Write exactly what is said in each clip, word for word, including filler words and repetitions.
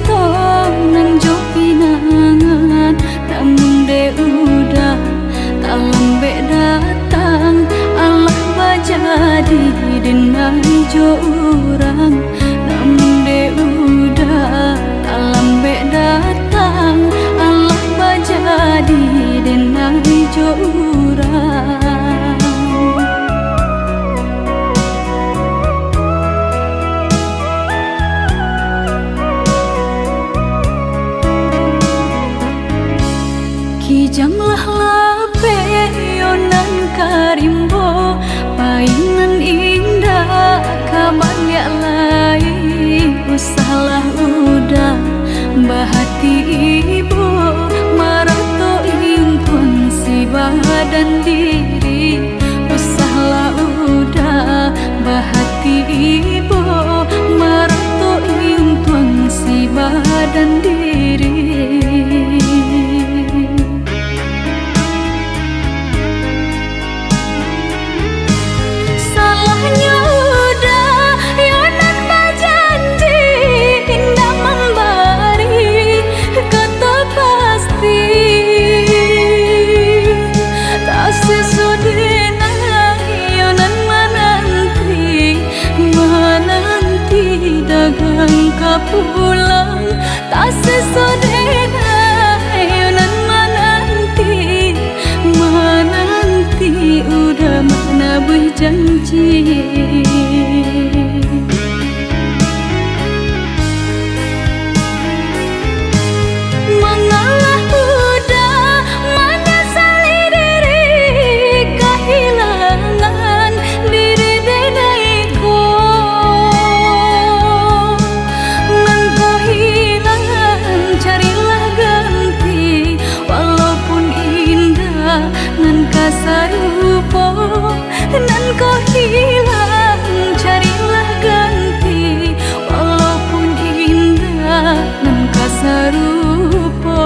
Tong nan jo pinangan, namun dek uda talambek datang, alah bajadi den nai jo urang. Namun dek uda talambek datang, alah bajadi den nai jo urang. Kijang lah lapeh yo nan ka rimbo, pai nan indak ka baliak lai. Usahlah uda bahati ibo, marato intuang si badan diri. Usahlah uda bahati ibo, marato intuang si badan diri. Salahnyo uda yo nan bajanji, indak mambari kato pasti. Tak sesuai dengan yo nan mananti, mananti dagang ka pulang. Tak sesuai dengan yo nan mananti, mananti uda manabuih janji. Mangalah uda manyasali diri, kahilangan diri denai ko. Nan ko hilang, carilah ganti, walaupun indak nan ka sarupo. Nan ko hilang, carilah ganti, walaupun indak nan ka sarupo.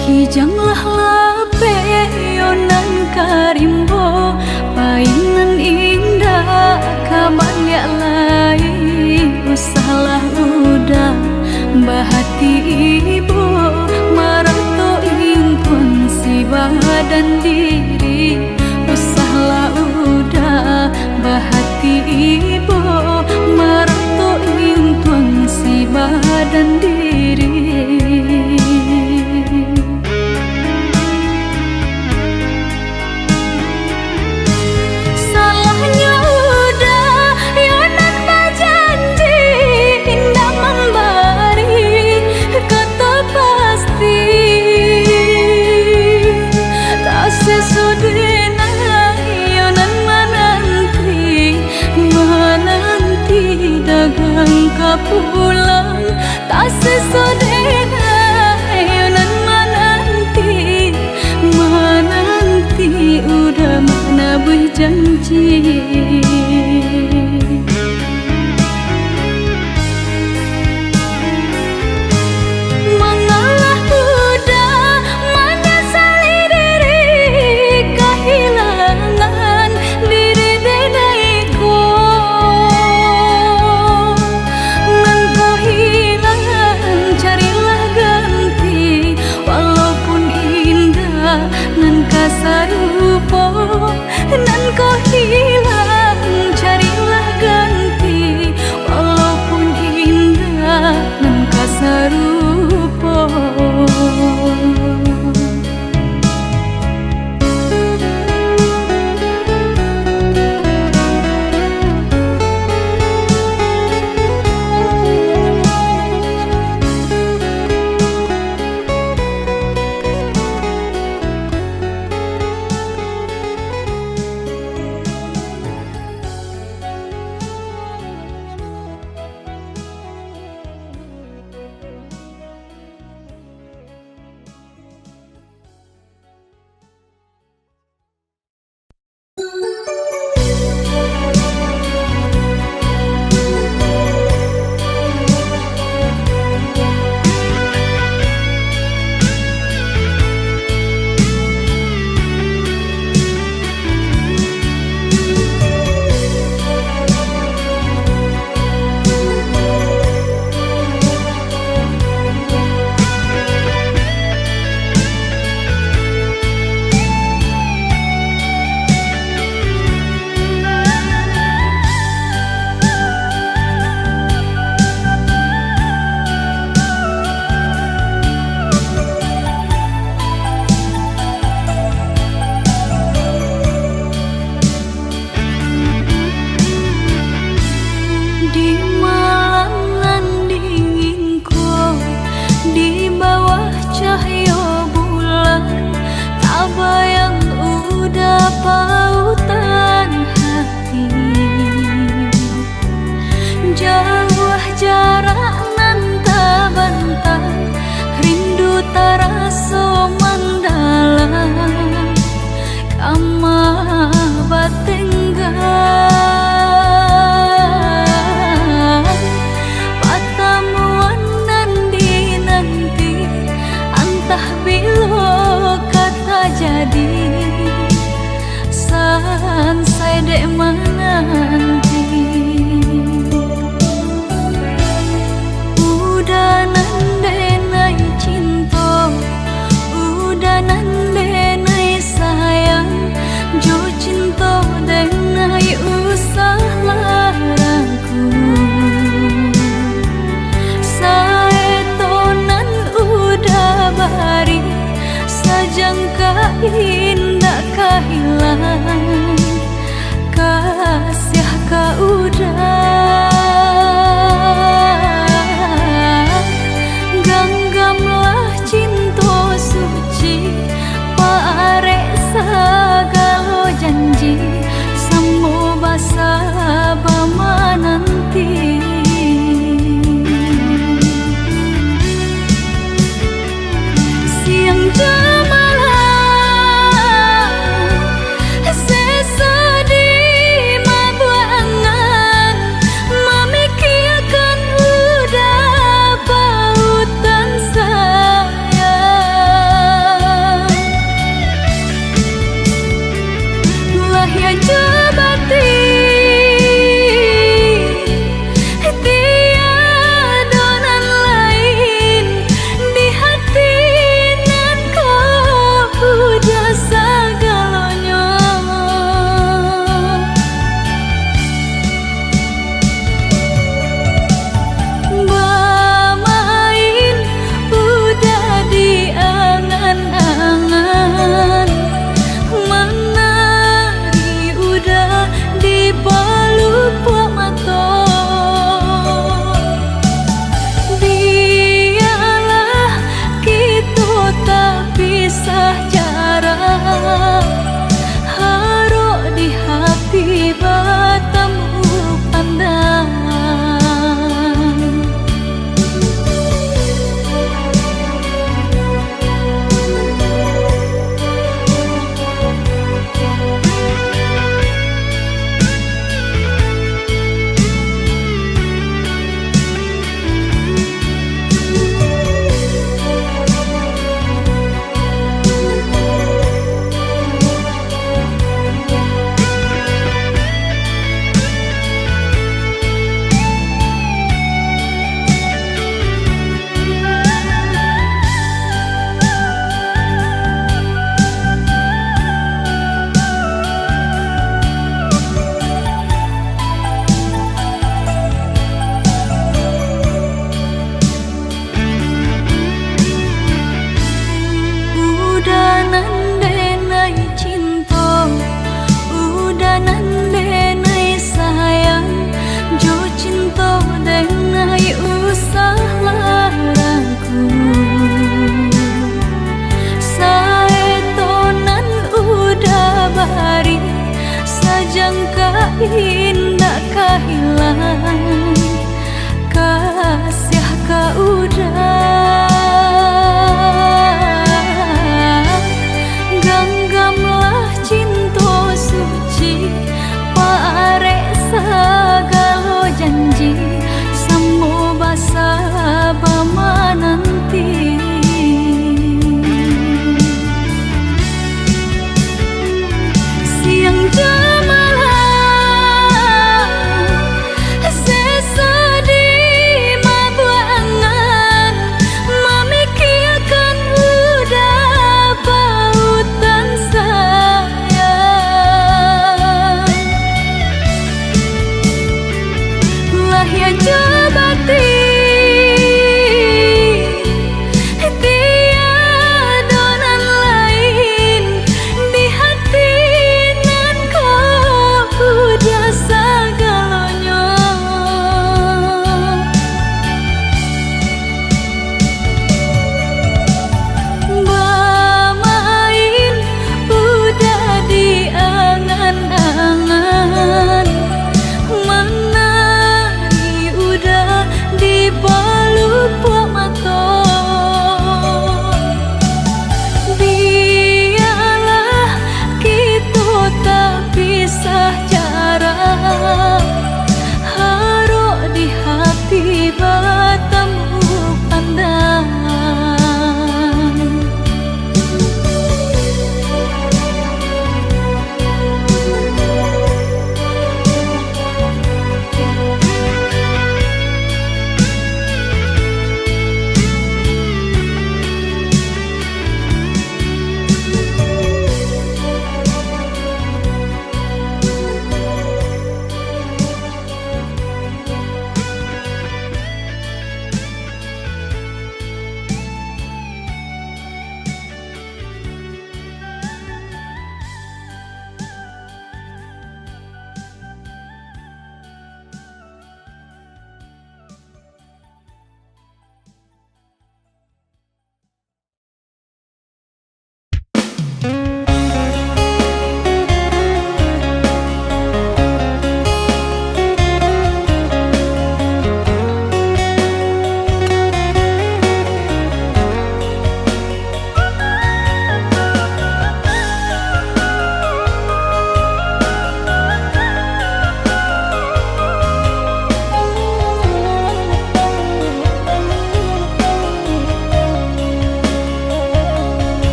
Kijanglah lapeh yo nan ka rimbo, pai nan indak ka baliak lai. Usahlah uda bahati ibo, marato intuang si badan diri. Usahlah uda bahati ibo, marato intuang si badan diri. Salahnyo uda yo nan bajanji, indak mambari kato pasti. Tak sesuai dengan yo nan mananti, mananti dagang ka pulang. Tak sesuai dengan yo nan mananti, mananti uda manabuih janji. Mangalah uda manyasali diri, kahilangan diri denai ko. Nan ko hilang, carilah ganti, walaupun indak nan ka sarupo. Nan ko hilang, dek mananti. Uda nan denai cinto, uda nan denai sayang, jo cinto denai usah lah ragu. Saeto nan uda bari, sajangka indak ka ilang. Kasiah ka uda, ganggamlah cinto suci, parek sagalo janji, samo basa bamananti. Siang jo malam, sesedi mabuak angan, mamikiakan uda pautan sayang. Lahia jo batin, tiado nan lain, di hati nan ko uda sagalonyo. Bamain uda di angan-angan, manari uda di palupuak mato. Bialah kito tapisah jarak, harok di hati batamu pandang. Uda nan denai cinto, uda nan denai sayang, jo cinto denai usah lah ragu. Saeto nan uda bari, sajangka indak ka ilang. Kasiah ka uda, ganggamlah cinto suci, parek sagalo janji, samo basa bamananti. Siang jo malam, se-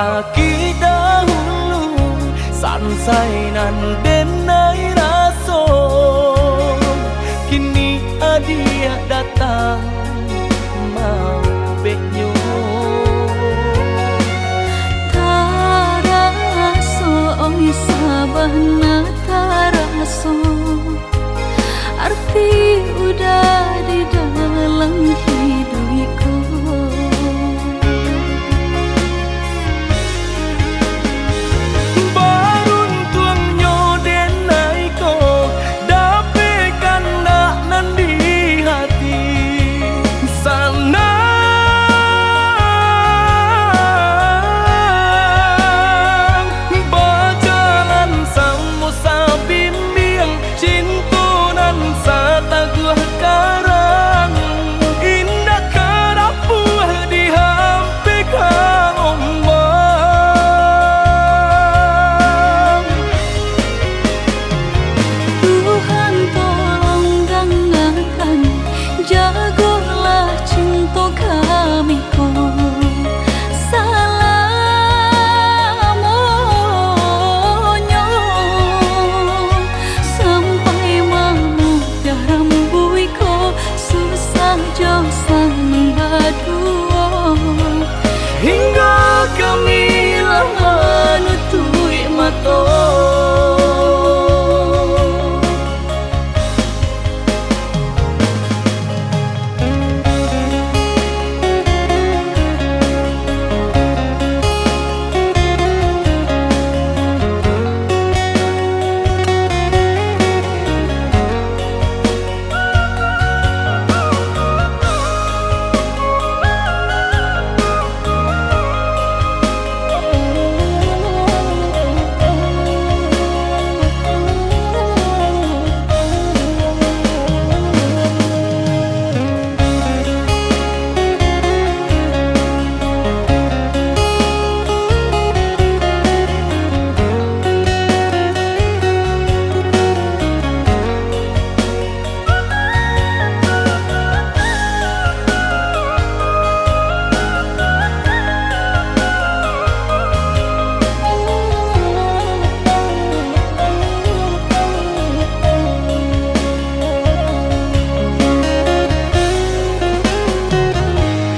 Sakik dahulu, sansai nan denai raso, kini adiak datang maubeknyo. Taraso, oi sabana taraso, arti udah di dalam hiduik ko. Baruntuangnyo denai ko, dapek kandak nan di hati. Sanang bajalan samo sabimbiang, cinto nan sataguah karang, indak ka rapuah dihampekang ombak. Tuhan tolong dangakan, jagolah cinto kami ko salamonyo, sampai mamudah rambuik ko, susah jo sanang baduo, hinggo kami lah manutuik mato.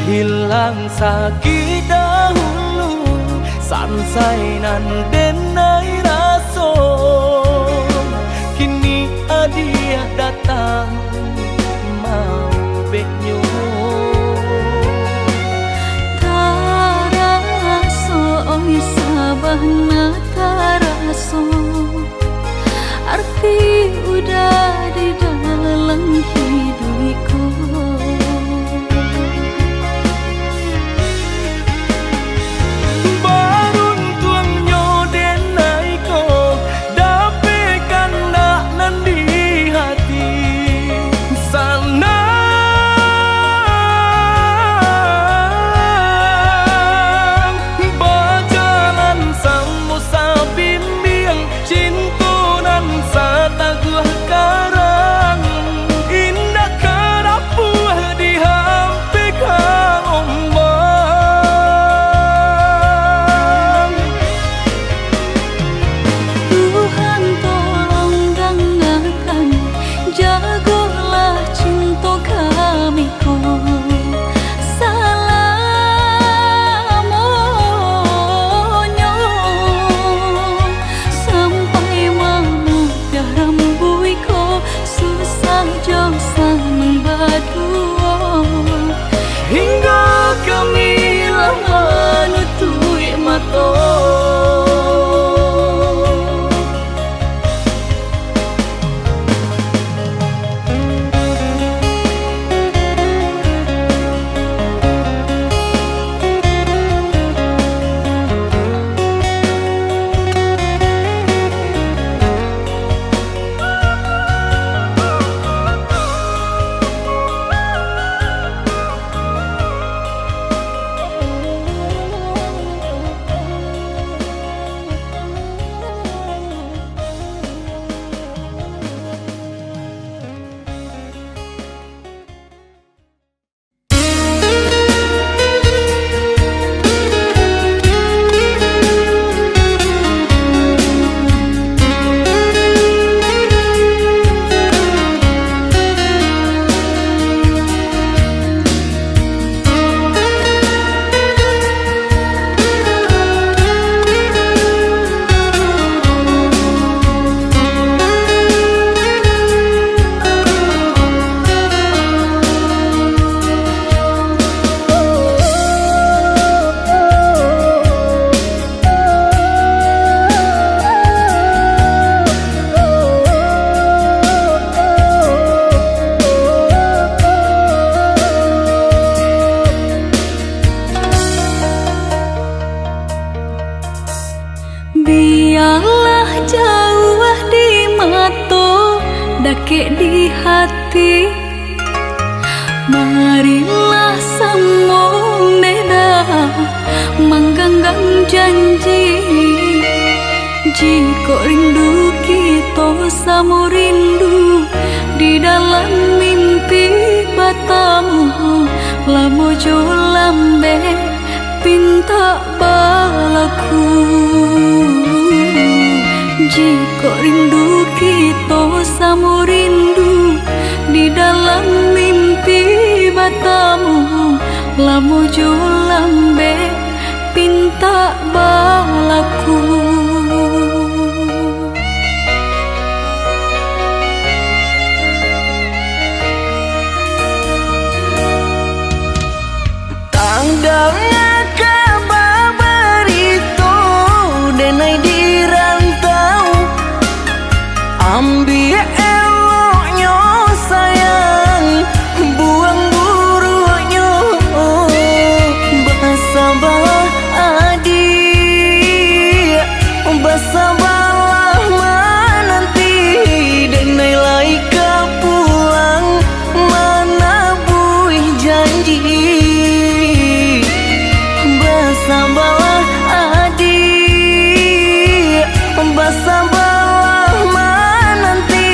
Hilang sakik dahulu, sansai nan denai raso, kini adiak datang maubeknyo. Taraso, oi sabana taraso, arti udah di dalam hiduik ko. Baruntuangnyo den hati. Marilah samo meda mangganggam janji. Jikok rindu kito samo rindu di dalam mimpi batamu, lamo jo lambek pintak balaku. Jikok rindu kito samo rindu di dalam mimpi batamu, lamo jo lambek pintak balaku. Tang danga kaba barito, denai di rantau. Ambiak eloknyo sayang, buang buruaknyo. Basabalah adiak, basabalah mananti, denai lai ka pulang manabuih janji. Basabalah adiak, basabalah mananti,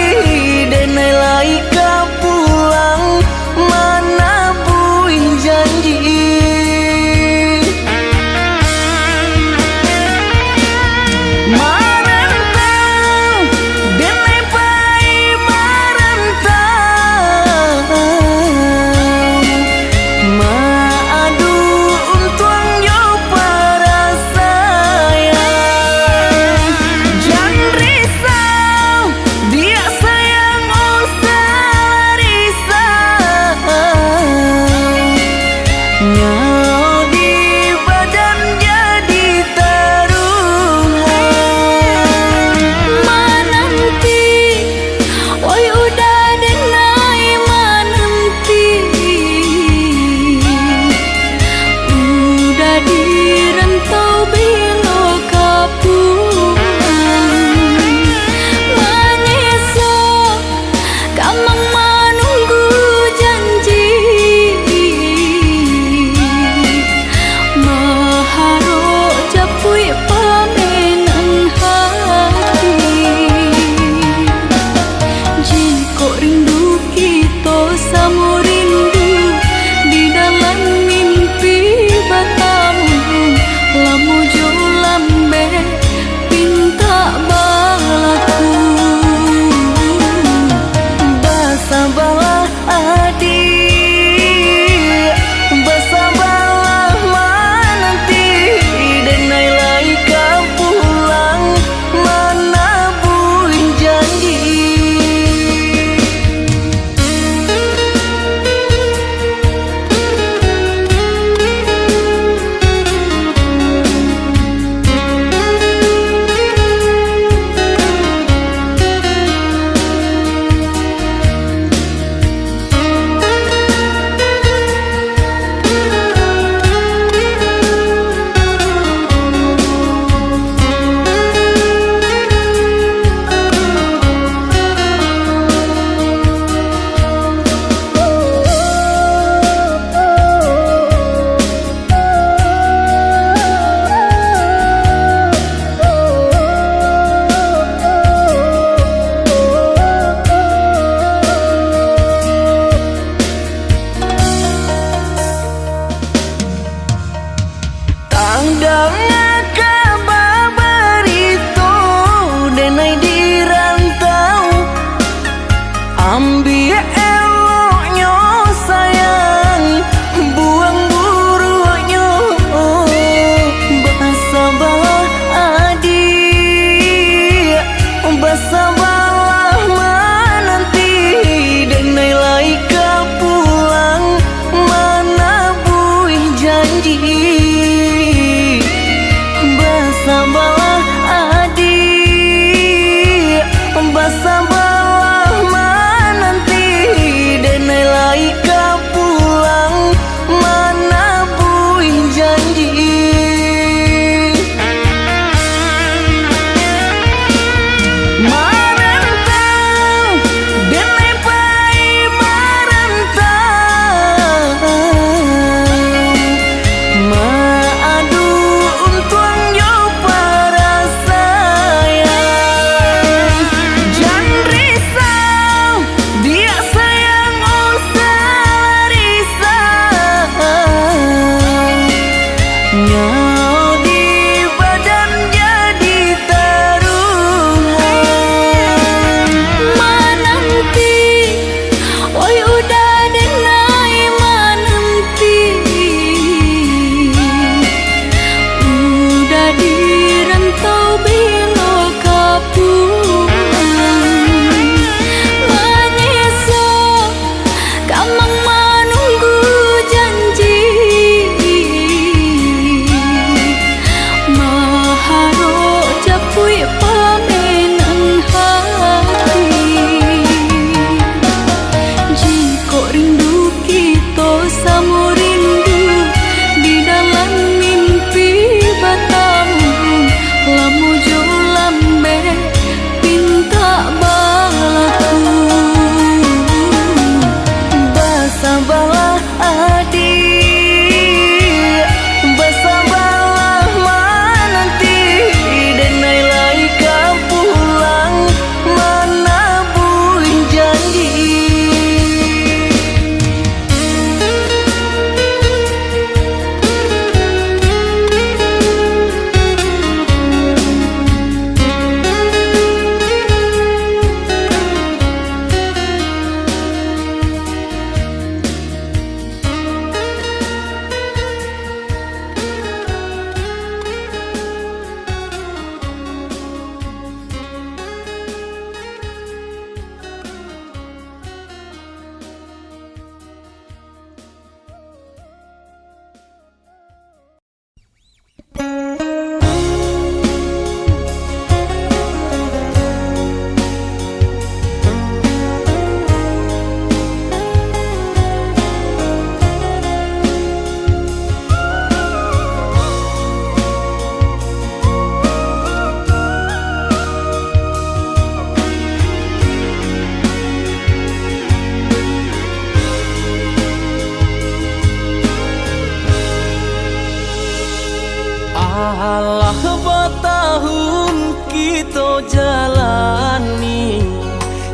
jalani,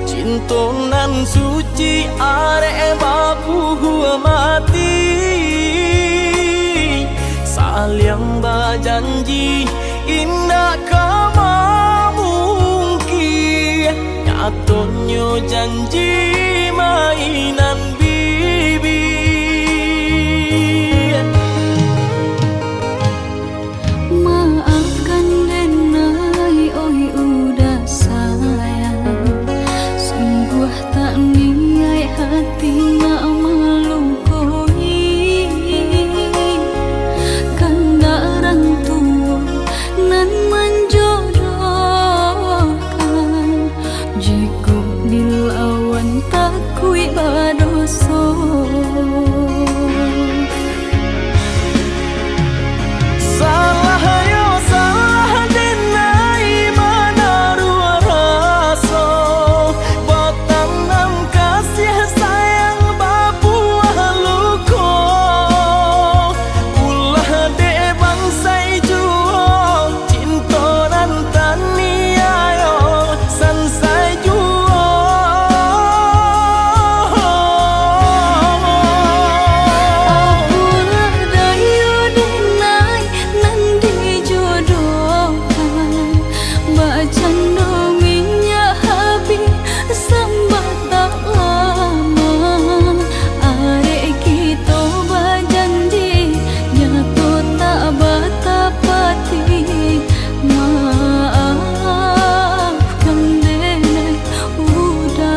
cinto nan suci arek babuah mati. Saliang bajanji indak ka mamungkia, nyatonyo janji mainan bibia. Maafkan denai, oi uda sayang, sungguah tak niaik hati nak malukoi. Kandak urang tuo nan manjodohkan, jikok dilawan takuik badoso. Salah yo salah denai manaruah raso, batanam kasiah sayang babuah luko. Ulah dek bansai juo, cinto nan taniayo sansai juo. Apolah dayo denai nan dijodohkan, bacando minyak habih sambatang lamo. Arek kito bajanji, nyato tak batapati. Maafkan denai uda.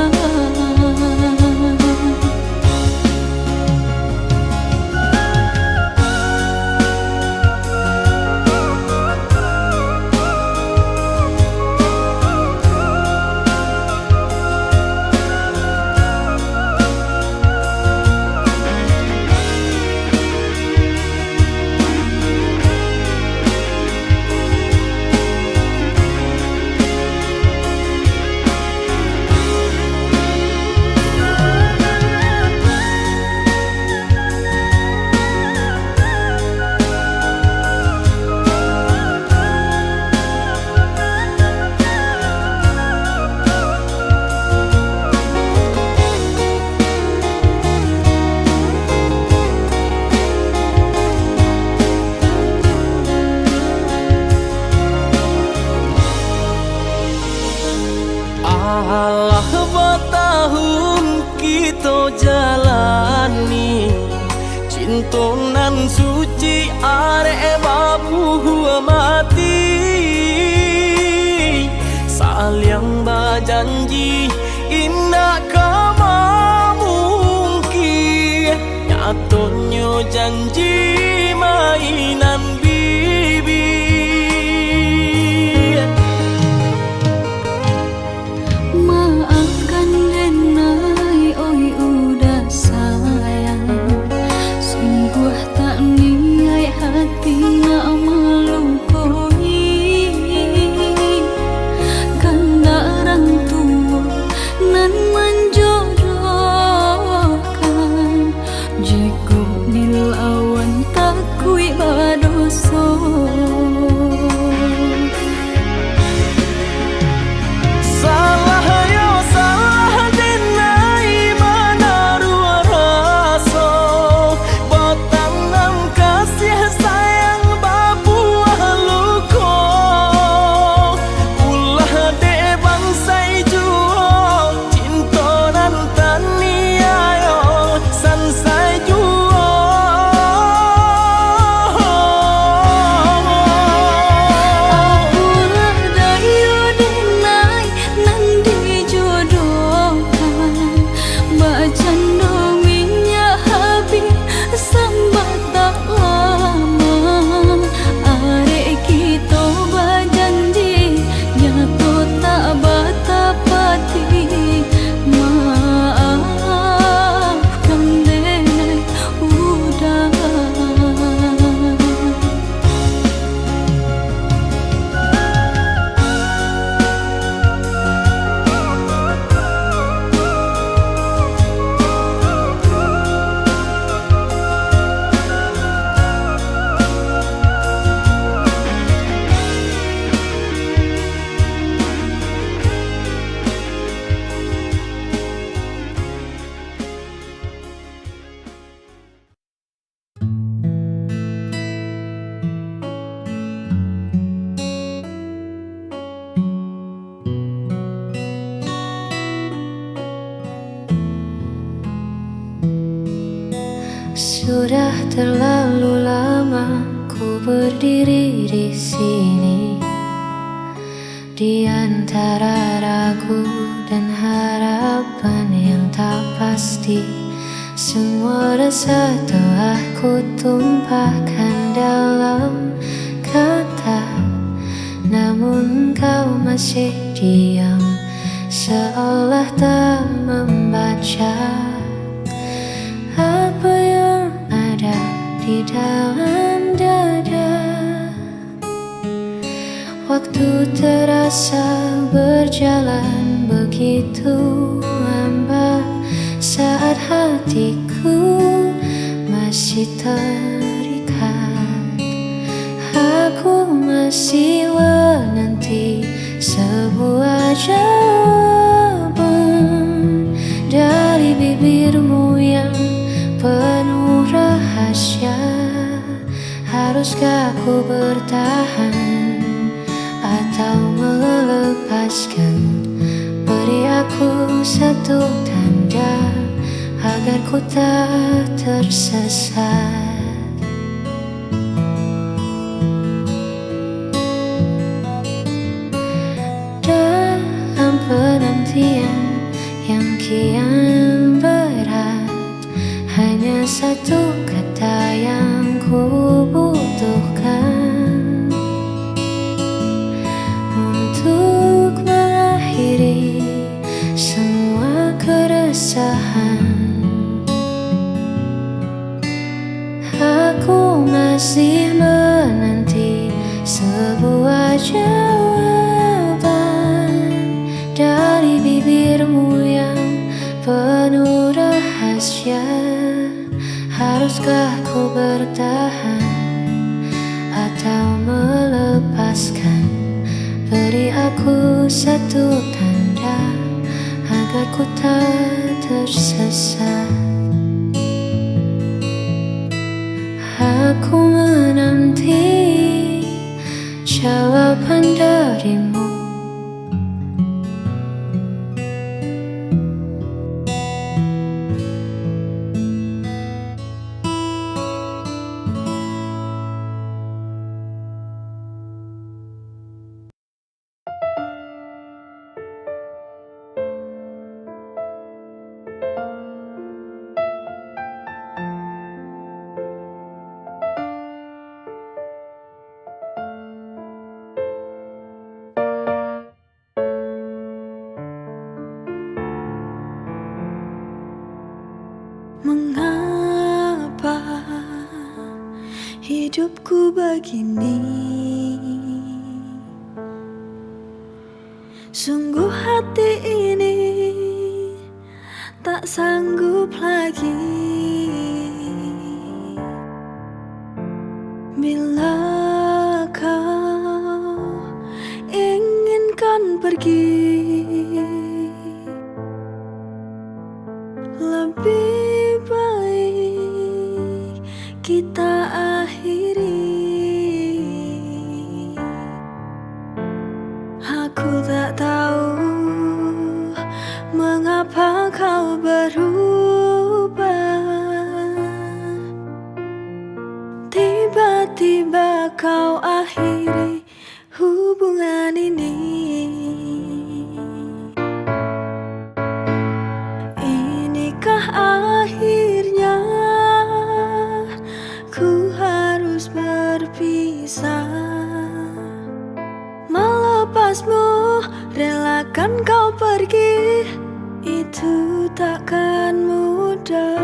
Alah batahun kito jalani, cinto nan suci arek babuah mati. Saliang bajanji indak ka mamungkia, nyatonyo janji mainan bibia. Maafkan denai, oi uda sayang, sungguah tak niaik hati nak malukoi. Kandak urang tuo Sudah terlalu lama ku berdiri di sini, di antara ragu dan harapan yang tak pasti. Semua rasa telah ku tumpahkan dalam kata, namun kau masih diam, seolah tak membaca apa yang ada di dalam dada. Waktu terasa berjalan begitu lambat, saat hatiku masih terikat. Aku masih menanti sebuah jawaban dari bibirmu yang penuh rahasia. Haruskah ku bertahan atau melepaskan? Beri aku satu tanda agar ku tak tersesat. Dalam penantian yang kian berat, hanya satu kata yang ku butuhkan untuk mengakhiri semua keresahan. Aku masih menanti sebuah jawaban dari bibirmu yang penuh rahasia. Haruskah ku bertahan atau melepaskan? Beri aku satu tanda agar ku tak tersesat. Aku menanti jawaban darimu. Mengapa hidupku begini? Sungguh hati ini tak sanggup lagi. Bila kau inginkan pergi, lebih baik kita akhiri. Aku tak tahu mengapa kau berubah. Tiba-tiba kau akhiri hubungan ini. Inikah akhirnya ku harus berpisah? Melepasmu, relakan kau pergi, itu takkan mudah.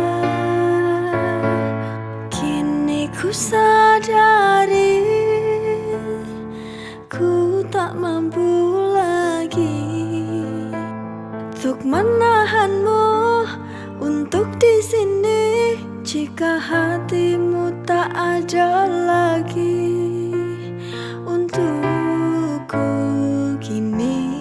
Kini ku sadari, ku tak mampu lagi untuk menahanmu untuk di sini. Jika hatimu tak ada lagi untukku kini.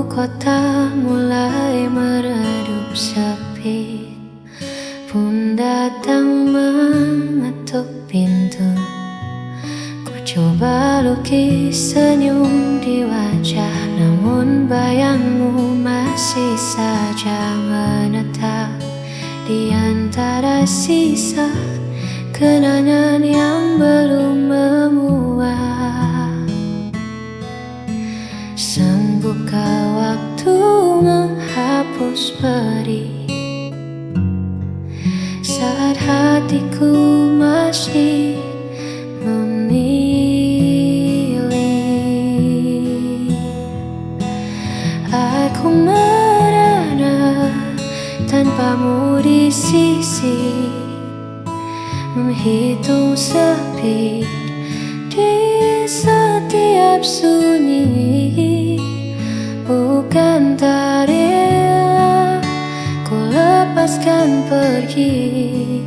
Kota mulai meredup sepi, pun datang mengetuk pintu. Ku coba lukis senyum di wajah, namun bayangmu masih saja menetap di antara sisa kenangan yang belum menguap. Sanggupkah waktu menghapus pedih saat hatiku masih memilih? Aku merana tanpamu di sisi, menghitung sepi di setiap sunyi. Bukan tak rela ku lepaskan pergi,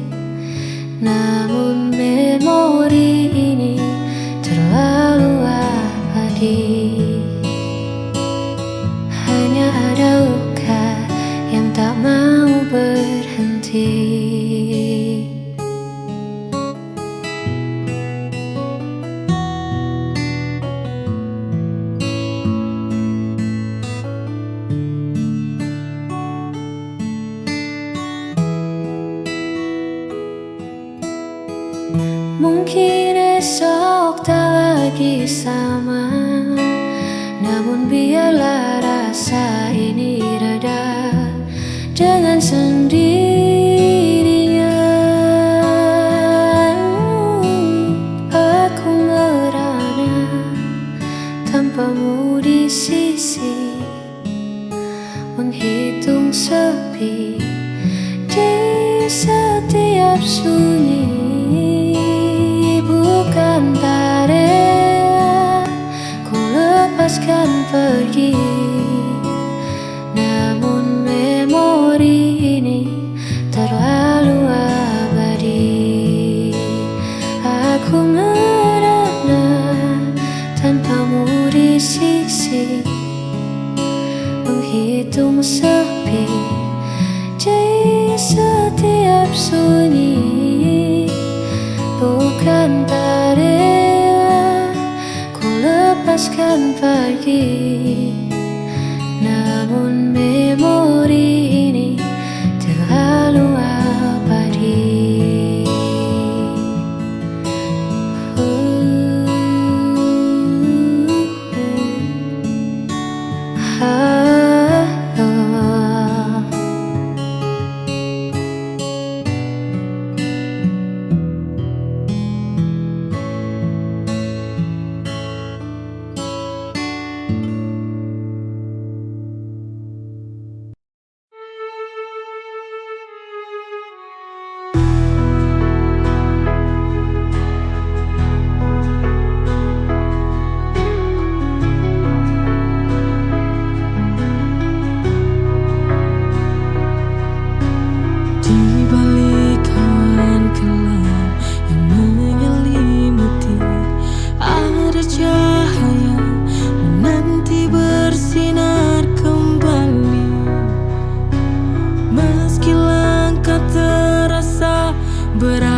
namun memori ini terlalu abadi. Hanya ada luka yang tak mau berhenti. Mungkin esok tak lagi sama, namun biarlah rasa ini reda dengan sendirinya. Aku merana tanpamu di sisi, menghitung sepi di setiap sunyi. Bukan tak rela ku lepaskan pergi, namun memori ini terlalu abadi. Aku merana tanpamu di sisi, menghitung sepi di setiap sunyi. Bukan tak rela ku lepaskan pergi, namun memori ini terlalu abadi. Di balik awan kelam yang menyelimuti, ada cahaya menanti bersinar kembali. Meski langkah terasa berat,